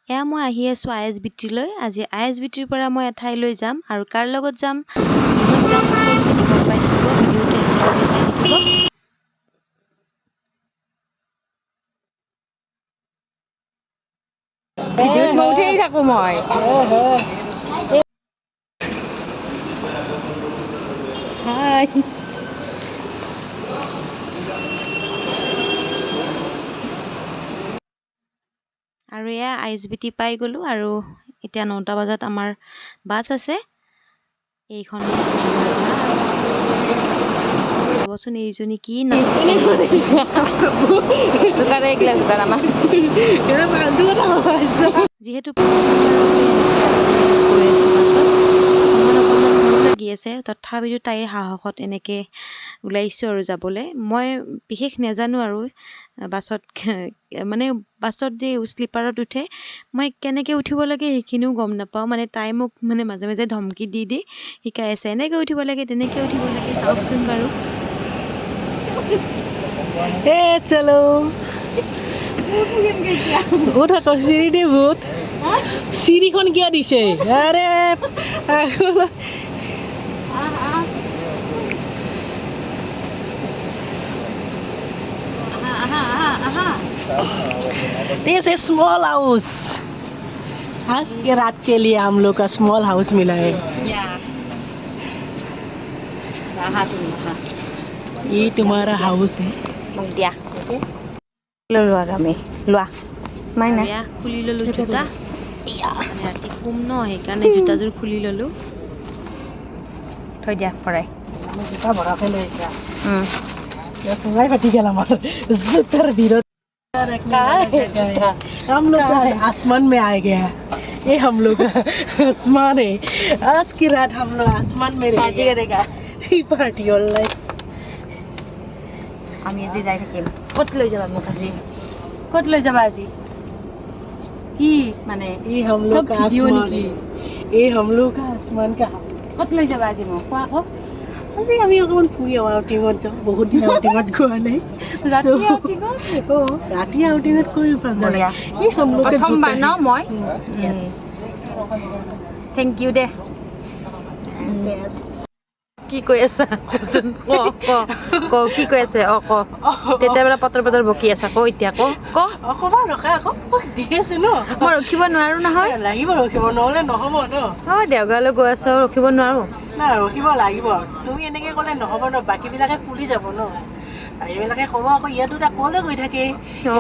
এয়া মই আহি আছোঁ I S B টিলৈ। আজি I S B টিৰ পৰা মই এঠাইলৈ যাম আৰু কাৰ লগত যাম, কিহত যাম, সকলোখিনি গম পাই থাকিব। ভিডিঅ'টো শেষলৈকে চাই থাকিব। ভিডিঅ'ত মই উঠিয়েই থাকোঁ মই। হাই। আৰু এয়া I S B T পাই গ'লোঁ আৰু এতিয়া 9টা বজাত আমাৰ বাছ আছে। এইখনেই আজি আমাৰ বাছ। চাবচোন এইজনী কি নাটক কৰি আছে। দোকানে এইগিলা দোকান আমাৰ। যিহেতু প্ৰথমবাৰৰ বাবে এনেকৈ ৰাতি গৈ আছোঁ বাছত, অকণমান অকণমান ভয়ো লাগি আছে। তথাপিতো তাইৰ সাহসত এনেকৈ ওলাইছোঁ আৰু যাবলৈ। মই বিশেষ নাজানো আৰু বাছত, মানে বাছত যে শ্লিপাৰত উঠে, মই কেনেকৈ উঠিব লাগে সেইখিনিও গম নাপাওঁ। মানে তাই মোক মানে মাজে মাজে ধমকি দি দি শিকাই আছে, এনেকৈ উঠিব লাগে, তেনেকৈ উঠিব লাগে। চাওকচোন বাৰু। ए चलो, উঠ আকৌ চিৰি দি। ভূত চিৰিখন কিয় দিছে? আৰে, আহ, আহ। আহা, আহা, আহা, আহা। This is small house. आज के रात के लिए हम लोग का स्मॉल हाउस मिला है। ইয়া। আহা তুমি, আহা। ये तुम्हारा हाउस है। মোক দিয়া। ল'লো আৰু আমি লোৱা মাইনা। আৰু এয়া খুলি ল'লোঁ জোতা। মানে ৰাতি শুম ন, সেইকাৰণে জোতাযোৰ খুলি ল'লোঁ। থৈ দিয়া ভৰাই। জোতা ভৰাকে লৈ এতিয়া পুৰাই ফাটি গ'ল আমাৰ জোতাৰ ভিৰত रखने वाला जगह है। हम लोग तो आसमान में आ गया। ये हम लोग का आसमान है। आज की रात हम लोग आसमान में পাৰ্টি रहेंगे। কৰেগা। Party all like. আমি আজি যাই থাকিম। ক'ত লৈ যাবা মোক আজি? ক'ত লৈ যাবা আজি? কি মানে? ये हम लोग सब का वीडियो आसमान নেকি? है। ये हम लोग का आसमान का हाउस। ক'ত লৈ যাবা আজি মোক কোৱা আকৌ। আজি আমি অকণমান ফুৰি আহোঁ, আউটিঙত যাওঁ। বহুত দিন আউটিঙত যোৱা নাই। ৰাতি So- আউটিঙত? অঁ, ৰাতি আউটিঙত কৰি মজা বঢ়িয়া। লাগে। এই हम लोग का প্ৰথমবাৰ জোতা ন মই। Yes. Thank U দে। Yes. কি কৈ আছা কচোন, ক ক ক, কি কৈ আছে? অ, ক। তেতিয়াৰ পৰা পটৰ পটৰ বকি আছা, ক এতিয়া, ক ক। অকণমান ৰখা আকৌ, মই দি আছো ন। মই ৰখিব নোৱাৰো নহয়। লাগিব ৰখিব, নহ'লে নহ'ব ন। অ, দেওগাঁৱলৈ গৈ আছো, ৰখিব নোৱাৰো। নাই, ৰখিব লাগিব। তুমি এনেকে ক'লে নহ'ব ন, বাকীবিলাকে ফুলি যাব ন। বাকীবিলাকে ক'ব আকৌ, ইয়াত দুটা ক'লৈ গৈ থাকে?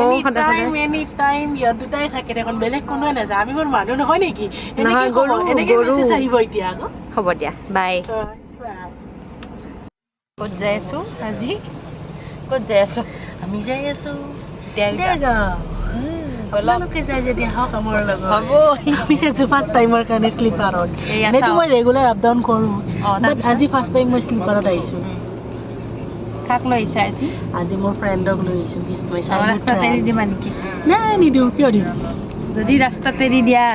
এনি সদায় টাইম সদায়। এনি টাইম ইয়াত দুটাই থাকে দেখোন, বেলেগ কোনোৱে নাযায়। আমি মোৰ মানুহ নহয় নেকি? এনেকে নহয়, ক'ব। গৰু, এনেকে গৰু। মেছেজ আহিব এতিয়া আকৌ। হ'ব দিয়া, বাই। হয়, bye। ক'ত যাই আছো আজি? ক'ত যাই আছো? আমি যাই আছো দেৰগাঁও। দেৰগাঁও। ব'লক। আপোনালোকে যায় যদি আহক আমাৰ লগত। হ'ব। আমি আছো ফাৰ্ষ্ট টাইমৰ কাৰণে শ্লিপাৰত। এয়া এনেইতো চাওক। মই ৰেগুলাৰ আপ ডাউন কৰোঁ, বাট তাৰপিছত? আজি ফাৰ্ষ্ট টাইম মই শ্লিপাৰত আহিছোঁ। কাক লৈ আহিছা আজি? আজি মোৰ ফ্ৰেণ্ডক লৈ আহিছোঁ, বিষ্ণু। ৰাস্তাত এৰি দিবা নেকি? নাই, নিদিওঁ। কিয় দিম? যদি ৰাস্তাত এৰি দিয়া।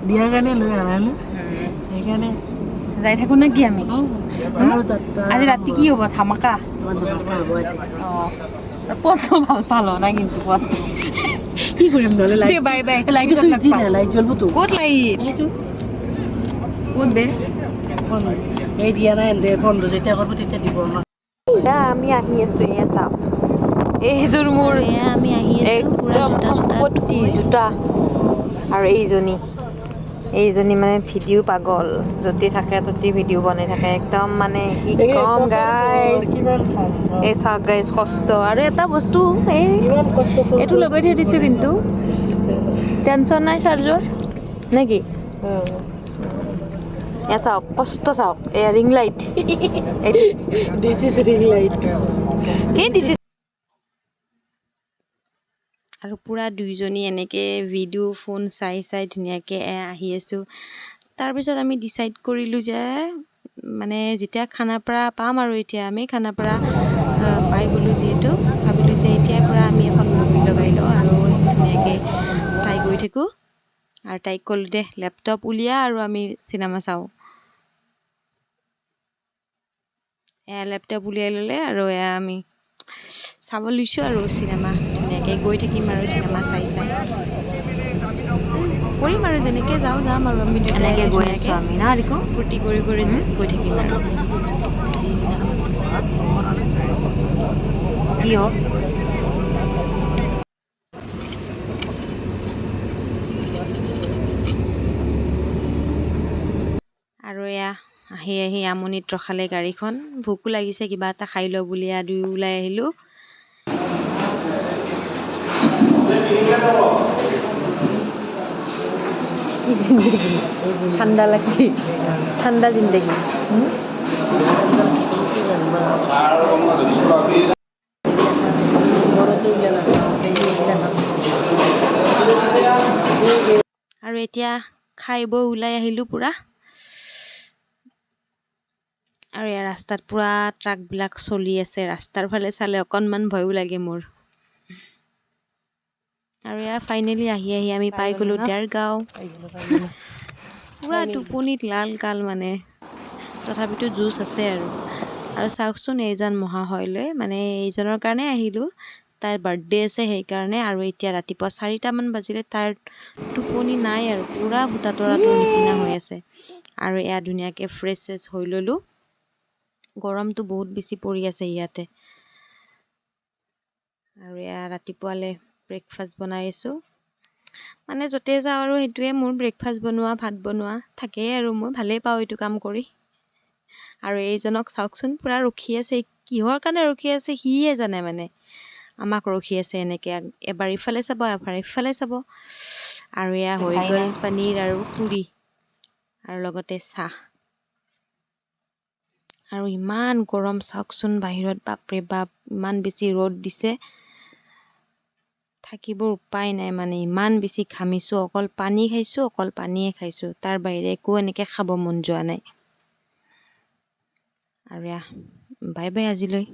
দিয়াৰ কাৰণে লৈ অনা ন, সেইকাৰণে। যাই থাকো নেকি আমি? আৰু যাত্ৰা। আজি ৰাতি কি হ'ব? ধামাকা। তোমাৰ ধামাকা হ'ব আজি। অ, পথটো ভাল পালো না কিন্তু পথটো। কি কৰিম নহ'লে? Light bye bye. লাইটটো চুইচ দি দে, লাইট জ্বলবতো। ক'ত লাইট? এইটো। ক'ত বে? বন্ধ। এই দিয়া নাই দে, বন্ধ যেতিয়া কৰিব তেতিয়া দিব আমাক। আমি আহি আছো, এয়া চাওক, এইযোৰ মোৰ আৰু এয়া আমি আহি আছোঁ পুৰা জোতা চোতা সম্পত্তি থৈ। জোতা। আৰু এইজনী এইজনী মানে ভিডিঅ' পাগল। য'তে থাকে ত'তে ভিডিঅ' বনাই থাকে একদম। মানে কি ক'ম গাইজ, কিমান সম্ভৱ। এই চাওক গাইজ, কষ্ট। আৰু এটা বস্তু এই ইমান কষ্ট কৰি এইটো লগাই থৈ দিছোঁ, কিন্তু টেনশ্যন নাই চাৰ্জৰ নে কি। এয়া চাওক, কষ্ট চাওক, এয়া ring light. This is ring light. কি দিছে? আৰু পূৰা দুইজনী এনেকৈ ভিডিঅ' ফোন চাই চাই ধুনীয়াকৈ আহি আছোঁ। তাৰপিছত আমি ডিচাইড কৰিলোঁ যে মানে যেতিয়া খানাপাৰা পাম, আৰু এতিয়া আমি খানাপাৰা পাই গ'লোঁ যিহেতু, ভাবিলোঁ যে এতিয়াৰ পৰা আমি এখন মুভি লগাই লওঁ আৰু ধুনীয়াকৈ চাই গৈ থাকোঁ। আৰু তাইক ক'লোঁ, দে লেপটপ উলিয়া আৰু আমি চিনেমা চাওঁ। এয়া লেপটপ উলিয়াই ল'লে আৰু এয়া আমি চাব লৈছোঁ আৰু চিনেমা। ধুনীয়াকৈ গৈ থাকিম আৰু চিনেমা চাই চাই। কৰিম আৰু যেনেকৈ যাওঁ যাম আৰু আমি দুটাই এনেকে আজি গৈ আছো ধুনীয়াকৈ আমি না ৰিকু? ফূৰ্তি কৰি কৰি গৈ থাকিম আৰু। কি হওক। আৰু এয়া আহি আহি আমনিত ৰখালে গাড়ীখন, ভোকো লাগিছে, কিবা এটা খাই লওঁ বুলি এয়া দুয়ো ওলাই আহিলোঁ। কি জিন্দগী, ঠাণ্ডা লাগছি, ঠাণ্ডা জিন্দগী। আৰু এতিয়া খাই বৈ ওলাই আহিলোঁ পূৰা। আৰু এয়া ৰাস্তাত পূৰা ট্ৰাকবিলাক চলি আছে, ৰাস্তাৰ ফালে চালে অকণমান ভয়ো লাগে মোৰ। আৰু এয়া ফাইনেলি আহি আহি আমি পাই গ'লোঁ দেৰগাঁও। পূৰা টোপনিত লাল কাল মানে, তথাপিতো জুচ আছে আৰু। আৰু চাওকচোন এইজন মহাশয়লৈ, মানে এইজনৰ কাৰণে আহিলোঁ, তাইৰ বাৰ্থডে আছে সেইকাৰণে। আৰু এতিয়া ৰাতিপুৱা 4টামান বাজিলে, তাৰ টোপনি নাই আৰু পূৰা ভূতা তৰাটোৰ নিচিনা হৈ আছে। আৰু এয়া ধুনীয়াকৈ ফ্ৰেছ চেছ হৈ ল'লোঁ, গৰমটো বহুত বেছি পৰি আছে ইয়াতে। আৰু এয়া ৰাতিপুৱালৈ ব্ৰেকফাষ্ট বনাই আছোঁ, মানে য'তে যাওঁ আৰু সেইটোৱে মোৰ ব্ৰেকফাষ্ট বনোৱা, ভাত বনোৱা থাকেই আৰু, মই ভালেই পাওঁ এইটো কাম কৰি। আৰু এইজনক চাওকচোন পূৰা ৰখি আছে, কিহৰ কাৰণে ৰখি আছে সিয়ে জানে, মানে আমাক ৰখি আছে এনেকৈ, এবাৰ ইফালে চাব এবাৰ ইফালে চাব। আৰু এয়া হৈ গ'ল পনীৰ আৰু পুৰি আৰু লগতে চাহ। আৰু ইমান গৰম চাওকচোন বাহিৰত, বাপৰে বাপ ইমান বেছি ৰ'দ দিছে, থাকিবৰ উপায় নাই, মানে ইমান বেছি ঘামিছোঁ, অকল পানী খাইছোঁ, অকল পানীয়ে খাইছোঁ, তাৰ বাহিৰে একো এনেকৈ খাব মন যোৱা নাই। আৰু এয়া বাই বাই আজিলৈ।